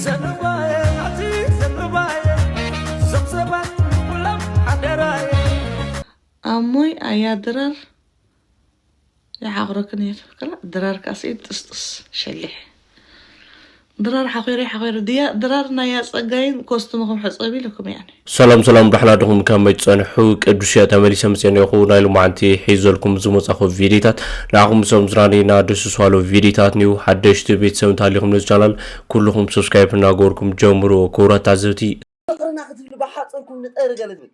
ዘንባየ ናቲ ዘንባየ ዘምዘባን ኩሎም ሓደራየ ኣሞይ ኣያ ድራር ይሓቑረኪ ነይሩ። ከላ ድራር ካስኢት ጥስጥስ ሸሊሕ ድራር ሓኺረ ሓኺረ ድያ ድራር ናይ ኣጸጋይን ኮስትምኹም ሕጸቢ ኢለኩም ያኒ። ሰላም ሰላም፣ ዳሕና ድኹም ከመይ ትጸንሑ? ቅዱስ እየ ተመሊሰ መጽኤ ነኹ። ናይ ሎማዓንቲ ሒዘልኩም ዝመጻኹ ቪዲዮታት ንዓኹም ሰም ዝራኒና ደስ ዝባሉ ቪዲዮታት ኒው ሓደሽቲ ቤተሰብ እንተሃሊኹም ነዚ ቻናል ኩልኹም ሰብስክራይብ እናገበርኩም ጀምሩ። ክቡራት ታዘብቲ። ፍቅርና ክትብሊ ብሓፀርኩም ንጠሪ ገለ ትብል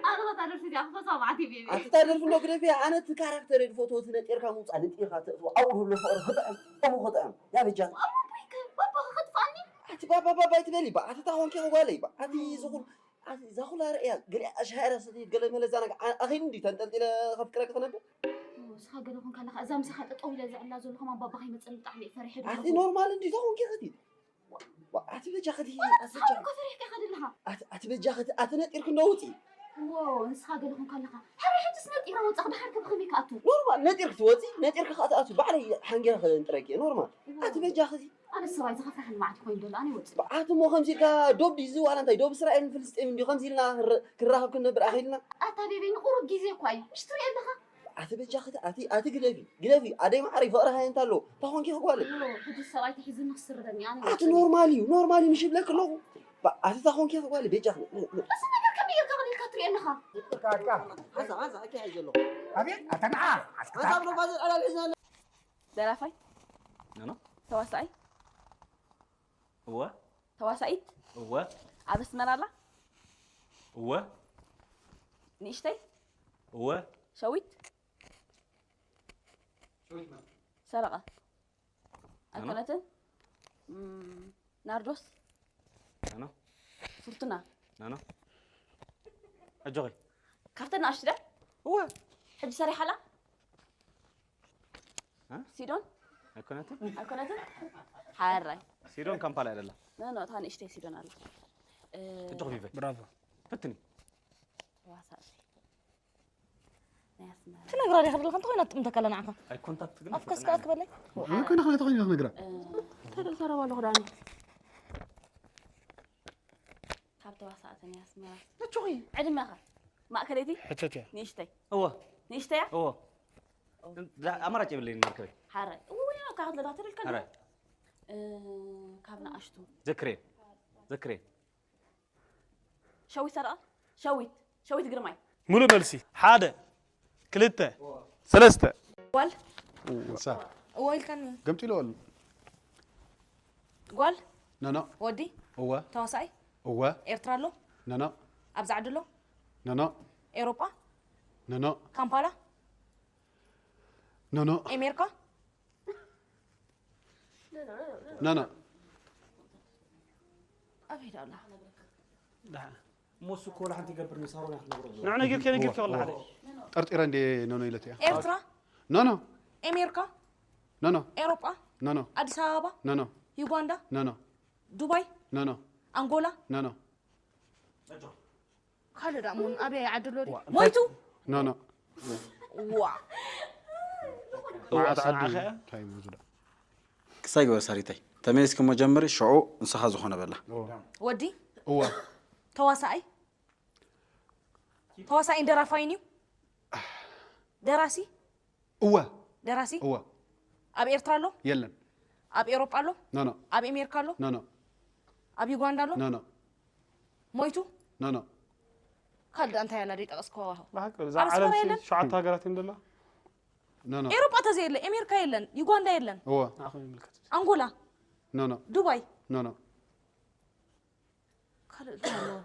ኣረኸታ ደርሲ እዚኣ ክፈትዋ መዓት እዩ ቤቢ ኣቲ እታ ደርፊ እንዶ ግደፊ ኣነ እቲ ካራክተር ድፈትዎ እቲ ነጢርካ ምውፃእ ነጢርካ ተእትዎ ኣብኡ ህሎ ፍቅሪ ክጥዕም እሙ ክጥዕም ያበጃ ኣቦይ ባባ ክኸጥፋኒ ኣቲ ባባ ባባ ይትበሊ ባ ኣቲ እታ ኮንኪ ክጓለይ ባ ኣቲ ዝኹል ኣቲ እዛ ኩላ ርእያ ገሊኣ ኣሽሃራ ሰትይት ገለ መለዛ ነገ ኣኺል እንዲ ተንጠልጢለ ከፍቅረኪ ክነብር ንስኻ ገለ ኮንካ ኣለኻ እዛ ምሳኻ ጠጠው ኢለ ዘዕላ ዘለኹ ማን ባባ ከይመፀኒ ብጣዕሚ እየ ፈሪሐ ኣቲ ኖርማል እንዲ እዛ ኮንኪ ከትይት ኣቲ በጃ ከትይ ኣቲ በጃ እኮ ፈሪሕካ ኢኻ ዘለኻ ኣቲ በጃ ከቲ ኣቲ ነጢርክ እንዶ ውፂ ዎ ንስኻ ገለ ኮንካ ኣለኻ ሕራይ ሕጅስ ነጢረ ወፃኽ ድሓር ከ ብኸመይ ክኣቱ ኖርማል ነጢርክ ትወፂ ነጢርክ ከዓ ትኣቱ ባዕለይ ሓንጊረ ክንጥረኪ ኖርማል ኣቲ በጃ ከቲ ኣነ ሰብኣይ ዝኸፍርሐኒ መዓት ኮይኑ ደሎ ኣነ ይወፅእ ኣቲ ሞ ከምዚ ኢልካ ዶብ ድዩ ዋላ እንታይ ዶብ እስራኤልን ፍልስጤምን ድዩ ከምዚ ኢልና ክራኸብ ክንነብር ኣኺልና ኣታ ቤበይ ንቁሩብ ግዜ እኳ እዩ ምሽ ትሪኦ ኣለኻ ኣቲ በጃ ከቲ ኣቲ ኣቲ ግደፊ ግደፊ ኣደይ ማዕረይ ፍቕሪ ሃየ እንታ ኣሎ እንታይ ኮንኪ ክጓል ሕጂ ሰብኣይ ተሒዙኒ ክስርደኒ ኣነ ኣቲ ኖርማል እዩ ኖርማል እዩ ምሽ ይብለክ ኣለኹ ኣቲ እንታይ ኮንኪ ክጓል በጃ እዚ ነገር ከመይ ጌርካ ክልልካ ትሪኦ ኣለኻ ሓዛ ሓዛ ኣኪ ሓይ ዘለኹ ኣቤት ኣታ ንዓ ኣስክታ ሓዛ ብሎ ባዘር ኣላል ሒዝና ደራፋይ ኖኖ ተዋሳኣይ እወ ተዋሳኢት እወ ኣብ ኣስመራ ኣላ እወ ንእሽተይ እወ ሸዊት ሰረቐ ኣይኮነትን እም፣ ናርዶስ ኖኖ ፍርቱና ኖኖ ኣጆኺ ካብተን ንኣሽቱ ድያ እወ ሕጂ ሰሪሓላ እ? ሲዶን ኣይኮነትን ኣይኮነትን ሓራይ ሲዶን ካምፓላ ኣይደላ ኖኖ እታ ንእሽተይ ሲዶን ኣላ እ፣ ኣጆኺ ቪቨ ብራቮ ፈትኒ ተዋሳእቲ ናይ ኣስመራ ትነግራ ዲኻ ዘለኻ እንተኾይና ትጥምተካ ኣላ ንዓኻ ኣይ ኮንታክት ግን ኣፍካስ ከኣ ክበለይ ኣነ ኮይነ ክነግራ ተኾይነ ክነግራ ተረብ ተረብ ኣለኹ ዳኒ ካብ ተዋሳእቲ ናይ ኣስመራ ኣጆኺ ዕድመኻ ማእከለይቲ ሕተት እያ ንእሽተይ እወ ንእሽተያ እወ ዳ- ኣማራጭ የብለይን መርከበይ ሓራይ እወ ወይና ካብ ለዳ ትብል ከለ ሓራይ እ፣ ካብ ንኣሽቱ ዘክሬ ዘክሬ ሸዊት ሰረቐ ሸዊት ሸዊት ግርማይ ሙሉእ መልሲ ሓደ ክልተ ሰለስተ ጓል እንሳ እወ ኢልካኒ ገምጢሎ ኣሉ ጓል ኖኖ ወዲ እወ ተዋሳኣይ እወ ኤርትራ ኣሎ ኖኖ ኣብ ዛዕዲ ኣሎ ኖኖ ኤውሮጳ ኖኖ ካምፓላ ኖኖ ኤሜርካ ኖኖ ኣበይ ዳ ኣላ እሞ እሱ እኮ ወላ ሓንቲ ይገብር ንሳሮን እያ ክትነግሮ ንዕ ነጊር ከነጊር ከወላ ሓደ ጠርጢረ እንዴ ኖኖ ኢለት እያ ኤርትራ ኖኖ ኤሜርካ ኖኖ ኤውሮጳ ኖኖ ኣዲስ ኣበባ ኖኖ ዩጋንዳ ኖኖ ዱባይ ኖኖ ኣንጎላ ኖኖ ካልእ ዳእሙን ኣበይ ዓዲ ኣሎ ድዩ? ሞይቱ ኖኖ ዋ መዓት ዓዱ ንዓኸ? እንታይ እዩ ዝዳ ክሳይ ግበር ሳሪተይ ተመሊስኪ እሞ ጀምሪ ሽዑ ንስኻ ዝኾነ በላ ወዲ እወ ተዋሳኣይ ተዋሳኣይን ደራፋይን እዩ ደራሲ እወ ደራሲ እወ ኣብ ኤርትራ ኣሎ የለን ኣብ ኤውሮጳ ኣሎ ኖኖ ኣብ ኤሜሪካ ኣሎ ኖኖ ኣብ ዩጋንዳ ኣሎ ኖኖ ሞይቱ ኖኖ ካልእ እንታይ ኣላ ደይጠቐስክዋ ዋህው ብሓቂ እዛ ኣብ ኣስመራ ዓለም የለን? ሸዓተ ሃገራት እንደላ ኖኖ ኤውሮጳ ተዘየለ ኤሜሪካ የለን ዩጋንዳ የለን እወ ንዓኹም ይምልከት ኣንጎላ ኖኖ ዱባይ ኖኖ ካልእ እንታይ ኣለዎ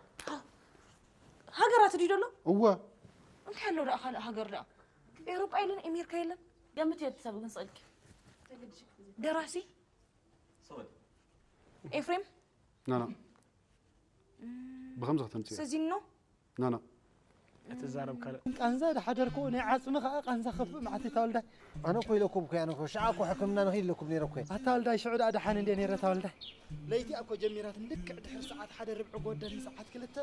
ሃገራት ድዩ ደሎ እወ እንታይ ኣለዎ ደኣ ካልእ ሃገር ደኣ ኤውሮጳ የለን ኤሜሪካ የለን ገምት እየ ትሰብ ግን ስእልኪ ደራሲ ኤፍሬም ኖኖ ብኸምዚ ከተምፅዮ ሰዚኖ ኖኖ እትዛረብ ካልእ ቃንዛ ድሓደርኩ ናይ ዓፅሚ ከዓ ቃንዛ ከፍእ መዓት እታ ወልዳይ ኣነ እኮ ኢለኩም እኮ ኣነ እኮ ሽዓ እኮ ሕክምና ንኸይድ ኢለኩም ነይረ እኮ ኣታ ወልዳይ ሽዑ ደኣ ደሓን እንደ ነይረ እታ ወልዳይ ለይቲ እኮ ጀሚራት ልክዕ ድሕሪ ሰዓት ሓደ ርብዒ ጎደል ንሰዓት ክልተ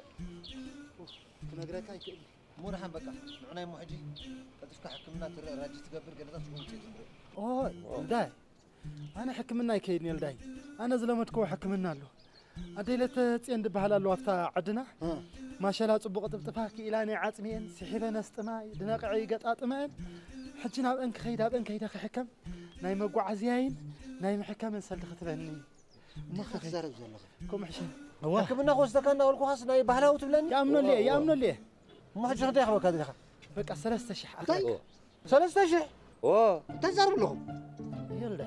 ክነግረካ ይክእል እሞ ደሓን በቃ ንዑናይ እሞ ሕጂ ቀልጢፍካ ሕክምና ትርእ ራጂ ትገብር ገለታት ሽዑ ውፅኢት ንርኢ ኦይ ወልዳይ ኣነ ሕክምና ኣይከይድን እየ ወልዳይ ኣነ ዝለመድክዎ ሕክምና ኣሎ ኣደይ ለተ ጽዮን ድበሃል ኣለዋ ኣብታ ዓድና። ማሸላ ጽቡቕ ጥፍጥፋ ክኢላ ናይ ዓጽሚኤን ስሒበን ኣስጥማይ ድነቕዐ ይገጣጥመአን። ሕጂ ናብአን ክኸይድ ኣብአን ከይደ ክሕከም ናይ መጓዓዝያይን ናይ ምሕከምን ሰልዲ ክትበኒ። እሞ እንታይ ክኸይድ። ትዛረብ ዘለኻ? ከምኡ ሕሸ። ሕክምና ክወስደካ እናበልኩኻስ ናይ ባህላዊ ትብለኒ? ይኣምነሉ እየ፣ ይኣምነሉ እየ። እሞ ሕጂ እንታይ ክበካ ደለኻ? በቃ ሰለስተ ሽሕ እንታይ? ኣኽል። ሰለስተ ሽሕ? ኦ። እንታይ ትዛረብ ኣለኹም? ይልደ።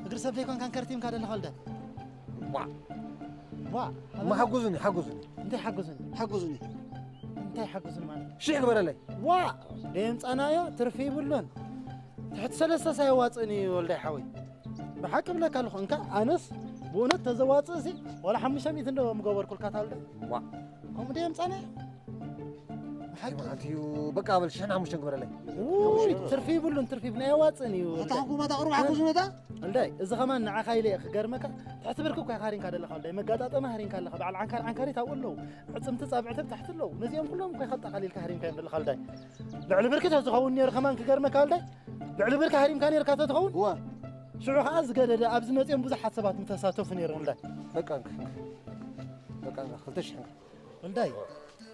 እግሪ ሰብ ዘይኮንካን ከርቲምካ ደለኻ ወልደ። ዋ። ዋ። እሞ ሓጉዙኒ፣ ሓጉዙኒ። እንታይ ሓጉዙኒ? ሓጉዙኒ። እንታይ ሓጉዙኒ ማለት? ሽሕ ግበረለይ። ዋ። ደየምጻናዮ ትርፊ ይብሉን። ትሕቲ ሰለስተ ሳይዋጽእን እዩ ወልዳይ ሓወይ። ብሓቂ ብለካ ኣለኹ። እንካ ኣነስ ብእውነት ተዘዋጽእ ሲ ዋላ ሓሙሽተ ሚእቲ እንዶ ምገበርኩልካ ታልደ። ዋ። ከምኡ ደየምጻናዮ? ብሓቂ። ማለት እዩ። በቃ በል ሽሕን ሓሙሽተን ግበረለይ። ውይ፣ ትርፊ ይብሉን፣ ትርፊ ይብሉን፣ ኣየዋጽእን እዩ። እታ ሕኩማት ኣቕርቡ ሓጉዙ ነታ? ወልዳይ፣ እዚ ኸማን ንዓኻ ኢለ እየ ክገርመካ። ትሕቲ ብርኪ እኮ ኢኻ ሃሪምካ ደለኻ ወልዳይ። መጋጣጠሚ ሃሪምካ ኣለኻ። በዓል ዓንካር ዓንካሪት ኣብኡ ኣለዉ። ዕጽምቲ ጻብዕቲ ብታሕቲ ኣለዉ። ነዚኦም ኩሎም እኮ ኢኻ ኣጠቓሊልካ ሃሪምካዮም ደለኻ ወልዳይ። ልዕሊ ብርኪ ተዝኸውን ነይሩ ኸማን ክገርመካ ወልዳይ። ልዕሊ ብርኪ ሃሪምካ ነይርካ ተትኸውን። እዋ። ሽዑ ኸኣ ዝገደደ ኣብዚ መጺኦም ብዙሓት ሰባት ምተሳተፉ ነይሮም ወልዳይ። በቃ እንካ፣ እንካ። በቃ እንካ፣ ክልተ ሽሕ እንካ። ወልዳይ፣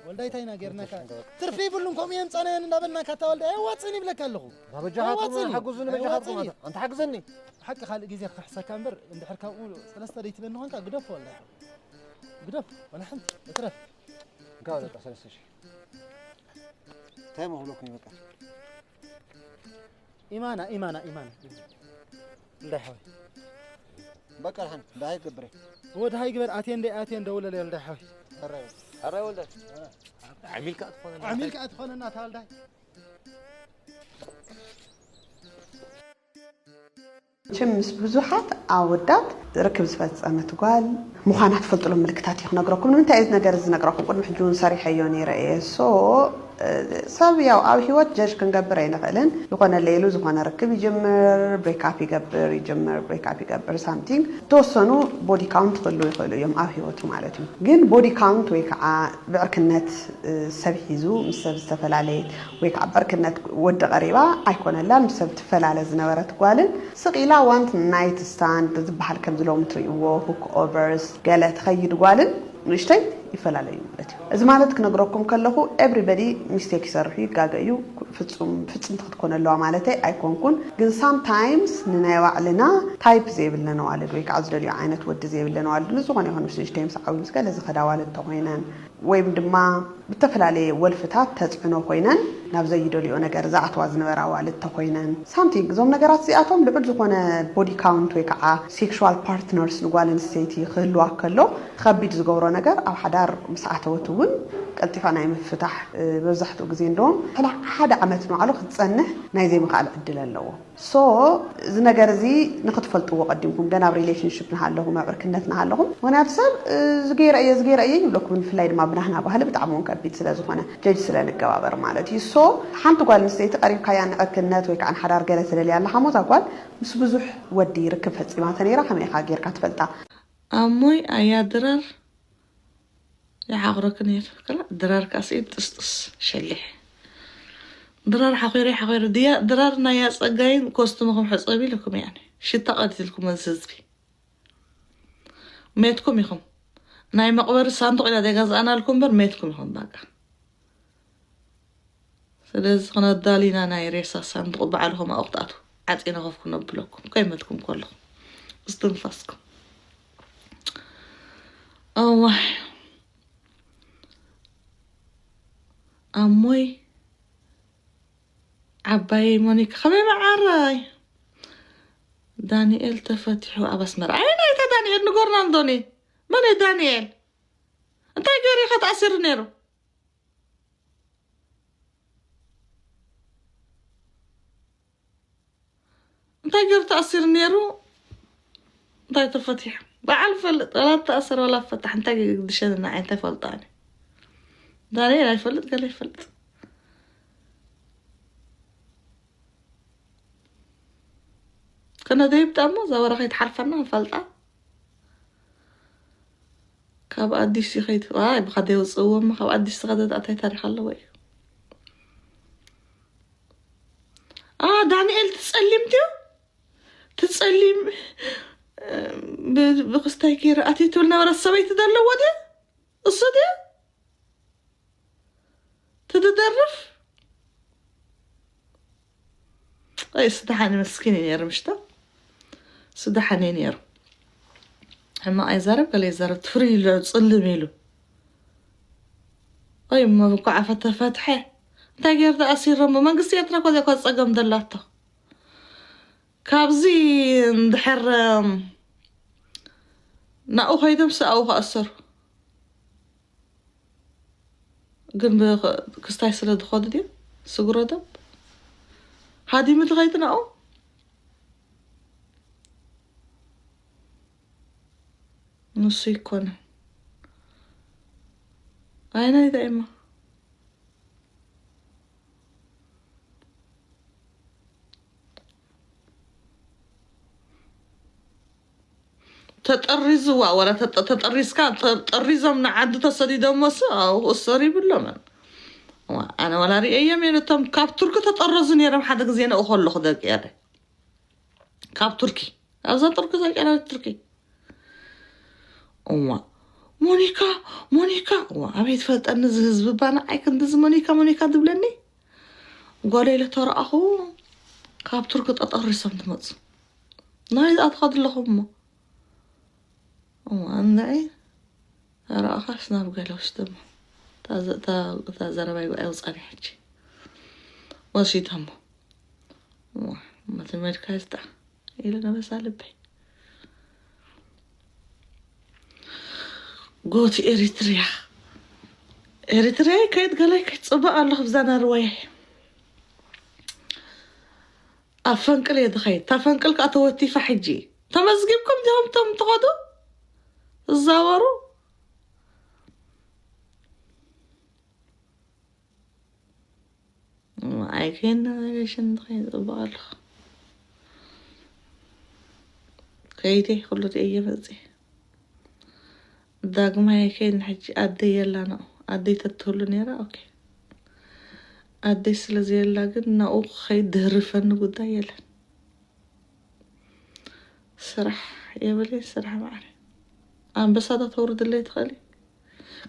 ወልዳይ እንታይ ኢና ጌርናካ? ትርፊ ይብሉን ከምኡ የምጻናዮን እንዳበልናካ እታ ወልዳይ ኣየዋጽእን ይብለካ ኣለኹ። በጃኻ ኣየዋጽእን እዩ። ሓጉዙኒ፣ በጃኻ ኣየዋጽእን እዩ። ኣንተ ሓግዘኒ። ሓቂ ካልእ ግዜ ክሕሰካ እምበር እንድሕር ካብኡ ሰለስተ ደይትበኒ ኾንካ ግደፎ ወልዳይ። ግደፍ፣ ወላ ሓንቲ እትረፍ። እንካ በቃ ሰለስተ ሽሕ። እንታይ መኽብለኩም ይበቃ። ኢማና፣ ኢማና፣ ኢማና። እንዳይ ሓወይ። በቃ ሓን፣ ዳይ ገብረ። ወደ ሃይ ግበር፣ ኣቴ እንደ፣ ኣቴ እንደ ውለለ እንዳይ ሓወይ። ኣራይ። ኣራይ ወልደ። ዓሚልካ ትኾነና። ዓሚልካ ትኾነና፣ ታልዳይ። መቸም ምስ ብዙሓት ኣወዳት ርክብ ዝፈጸመት ጓል ምዃና ትፈልጥሎም ምልክታት እዩ ክነግረኩም። ንምንታይ እዚ ነገር እዚ ዝነግረኩም? ቅድሚ ሕጂ እውን ሰሪሐዮ ነይረ እየ። ሶ፣ እ፣ ሰብ ያው ኣብ ህይወት ጀጅ ክንገብር ኣይንኽእልን። ዝኾነ ሌሉ ዝኾነ ርክብ ይጅምር፣ ብሬክኣፕ ይገብር፣ ይጅምር፣ ብሬክኣፕ ይገብር፣ ሳምቲንግ። ተወሰኑ ቦዲ ካውንት ክህልዉ ይኽእሉ እዮም ኣብ ህይወቱ ማለት እዩ። ግን ቦዲ ካውንት ወይ ከዓ ብዕርክነት፣ እ፣ ሰብ ሒዙ ምስ ሰብ ዝተፈላለየት ወይ ከዓ ብዕርክነት ወዲ ቀሪባ ኣይኮነላን፣ ምስ ሰብ ትፈላለ ዝነበረት ጓልን ስቕ ኢላ ዋን ናይት ስታንድ ዝበሃል ከምዚ ሎሚ ትርእይዎ፣ ሁክ ኦቨርስ፣ ገለ ትኸይድ ጓልን ንእሽተይ ይፈላለዩ ማለት እዩ። እዚ ማለት ክነግረኩም ከለኹ ኤቭሪበዲ ሚስቴክ ይሰርሑ፣ ይጋገ እዩ። ፍጹም፣ ፍጽምቲ ክትኮን ኣለዋ ማለተይ ኣይኮንኩን። ግን ሳምታይምስ ንናይ ባዕልና ታይፕ ዘይብለን ኣዋልድ ወይ ከዓ ዝደልዮ ዓይነት ወዲ ዘይብለን ኣዋልድ፣ ንዝኾነ ይኹን ምስ ንእሽተይ ምስ ዓብዩ ምስ ገለ ዝኸዳ ኣዋልድ ተኾይነን፣ ወይም ድማ ብተፈላለየ ወልፍታት ተጽዕኖ ኮይነን ናብ ዘይደልዮ ነገር ዝኣትዋ ዝነበራ ኣዋልድ ተኾይነን፣ ሳምቲንግ፣ እዞም ነገራት እዚኣቶም ልዑል ዝኾነ ቦዲ ካውንት ወይ ከዓ ሴክሹዋል ፓርትነርስ ንጓል ኣንስተይቲ ክህልዋ ከሎ ከቢድ ዝገብሮ ነገር ኣብ ሓዳር ምስ ኣተወት እውን ቀልጢፋ ናይ ምፍታሕ፣ እ፣ መብዛሕትኡ ግዜ እንደውም ሕና ሓደ ዓመት ንባዕሉ ክትጸንሕ ናይ ዘይምኽኣል ዕድል ኣለዎ። ሶ እዚ ነገር እዚ ንክትፈልጥዎ ቀዲምኩም ገና ኣብ ሪሌሽንሽፕ ናሃለኹም ኣብ ዕርክነት ናሃለኹም ምክንያቱ ሰብ እ፣ ዝገይረ እየ ዝገይረ እየ ይብለኩም ብፍላይ ድማ ብናህና ባህሊ ብጣዕሚ እውን ከቢድ ስለ ዝኾነ ጀጅ ስለ ንገባበር ማለት እዩ። ሶ ሓንቲ ጓል ኣንስተይቲ ቀሪብካያ ንዕርክነት ወይ ከዓ ንሓዳር ገለ ትደልያ ኣለኻ ሞዛ ጓል ምስ ብዙሕ ወዲ ርክብ ፈፂማ ተነይራ ከመይ ኢኻ ጌርካ ትፈልጣ? ኣሞይ ኣያ ድራር ይሓቑረኪ ነይሩ። ከላ ድራር ከኣ ስኢን ጥስጥስ ሸሊሕ። ድራር ሓኺሩ ሓኺሩ ድያ ድራር ናይ ኣጸጋይን ኮስትሞኹም ሕጸቢ ኢልኩም ያኒ ሽታ ቀዲትልኩም እዚ ህዝቢ ሜትኩም ኢኹም። ናይ መቕበሪ ሳንዱቕ ኢና ዘይገዛእናልኩም እምበር ሜትኩም ኢኹም በቃ። ስለዚ ክነዳሉ ኢና ናይ ሬሳ ሳንዱቕ ባዕልኹም ኣብኡ ክትኣትዉ ዓጺና ኮፍ ክነብለኩም ከይመትኩም ከለኹም እስትንፋስኩም። እዋይ ኣሞይ ዓባየይ ሞኒካ ከመይ መዓረይ ዳንኤል ተፈቲሑ ኣብ ኣስመራ ኣይ ናይታ ዳንኤል ንጎርና እንዶኒ መን እዩ ዳንኤል እንታይ ገይሩ ኢኸ ተኣሲሩ ነይሩ እንታይ ገይሩ ተኣሲሩ ነይሩ እንታይ ተፈቲሑ በዓል ፈልጥ ወላ ተኣሰር ወላ ፈታሕ እንታይ ግድሸኒ ንዓይ እንታይ ፈልጦ ኣነ ዳንኤል ኣይፈልጥ ገለ ይፈልጥ ከነደይብጣ እሞ እዛ ወረ ከይትሓልፈና ንፈልጣ ካብ ኣዲስ ይኸይድ ዋይ ብኻ ደይውፅእዎ እሞ ካብ ኣዲስ ዝኸደ እንታይ ታሪክ ኣለዎ እዩ ዳንኤል ትፀሊም ድዩ ትፀሊም ብክስተ እንታይ ገይረ ኣትዩ ትብል ነበረት? ሰበይቲ ዘለዎ ድየ? እሱ ድየ ትድደርፍ? ኣይ፣ እሱ ደሓን ምስኪን እዩ ነይሩ፣ ምሽታ። እሱ ደሓን እዩ ነይሩ። ሕማቕ ኣይዛረብ፣ ገለ ይዛረብ፣ ትፍሪ ኢሉ፣ ጽልም ኢሉ። ኣይ፣ እሞ ብኳዕ ፈተፈትሐ። እንታይ ገይሩ ተኣሲሮሞ? መንግስቲ ኤርትራ እኮ እዚኣ እኮ ጸገም ደላቶ። ካብዚ እንድሕር፣ እም፣ ናብኡ ከይዶም ሰብኣዊ ክኣሰሩ። ግን ብኽ-፣ ክስታይ ስለ ዝኸዱ ድዮም? ስግሮ ደብ ሃዲሙ ትኸይድ ናብኡ? ንሱ ይኮነ። ኣይናይ ዳይማ። ተጠሪዝዋ፣ ወላ ተጠ-፣ ተጠሪዝካ፣ ተ-፣ ጠሪዞም ንዓዲ ተሰዲዶሞስ፣ ኣብኡ ክእሰሩ ይብሎምን። ዋ፣ ኣነ ወላ ርእየዮም እየ፣ ነቶም ካብ ቱርኪ ተጠረዙ ነይሮም ሓደ ግዜ ንኡ ከለኹ ደቂ ኤረ። ካብ ቱርኪ፣ ኣብዛ ቱርኪ፣ እዛ ጨራሪት ቱርኪ። እዋ፣ ሞኒካ፣ ሞኒካ፣ እዋ፣ ኣበይ ትፈልጠኒ እዚ ህዝቢ፣ ባና፣ ኣይ ክንድዚ ሞኒካ፣ ሞኒካ ትብለኒ? ጓለይ ኢለ ተረኣኹ፣ ካብ ቱርኪ ተጠሪሶም ትመጹ። ናይ ዝኣትኻ ዘለኹም እሞ። እዋ፣ እንድዒ፣ ረኣኻስ ናብ ገለ ውሽጢ እሞ። እታ ዘ-፣ እታ፣ እታ ዘረባይ ብኣይ ውጻኒ ሕጂ። ወሲዶሞ። እዋ፣ እሞ ትመድካ ይስጣ። ኢለ ነበሳ ልበይ። ጎት ኤሪትሪያ። ኤሪትሪያ ከይድ ገላይ ከይድ ጽባእ ኣለኹ ብዛ ናርወይ። ኣብ ፈንቅል እየ ዝኸይድ። እታ ፈንቅል ከኣ ተወቲፋ ሕጂ። ተመዝጊብኩም ዲኹም እቶም ትኸዱ? ትዛወሩ? ኣይከይድና ገሽን ንኸይድ ጽቡቕ ኣለኹ። ከይደ ኩሉ ርእየ መጽየ። ዳግማይ ኣይከይድን ሕጂ ኣደይ የላ ንዑ። ኣደይ ተትህሉ ነይራ፣ ኦኬ። ኣደይ ስለ ዘየላ ግን ናብኡ ክኸይድ ድህርፈኒ ጉዳይ የለን። ስራሕ የብለይ፣ ስራሕ ማዕረ። ኣንበሳ ዶ ተውርድለይ ትኽእሊ?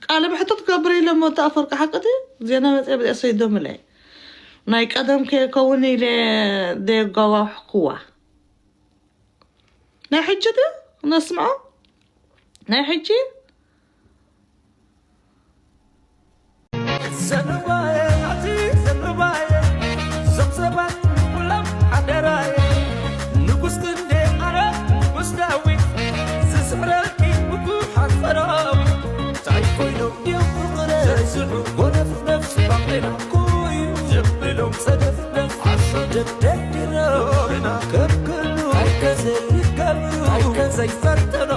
ቃለ መሕትት ክገብር ኢለ እሞ፣ ወዲ ኣፈወርቂ ሓቂ ድዩ? ዜና መጽሔ ብዚኣ ሰይዶምለይ። ናይ ቀደም ከይከውን ኢለ ደየጓዋሕኩዋ። ናይ ሕጂ ድዩ? ነስምዖ? ናይ ሕጂ? ዘረባየ ናቲ ዘረባየ፣ እዞም ሰባት ኩሎም ሓደራየ። ንጉስ ክንዴ ኣረ ንጉስ ዳዊት፣ ዝስዕረልኪ ብዙሓት ሰራዊት። እንታይ ኮይኖም ድዮም ፍቕረ ዘስዑ፣ ጎነፍነፍ ጽባቕ ሌላ እኮ እዩ ዘብሎም ጸደፍነፍ። ዓሾ ደም ደርዲሮምና ከብክሉ፣ እንታይ ከዘይገብሩ፣ እንታይ ከዘይፈተኖ።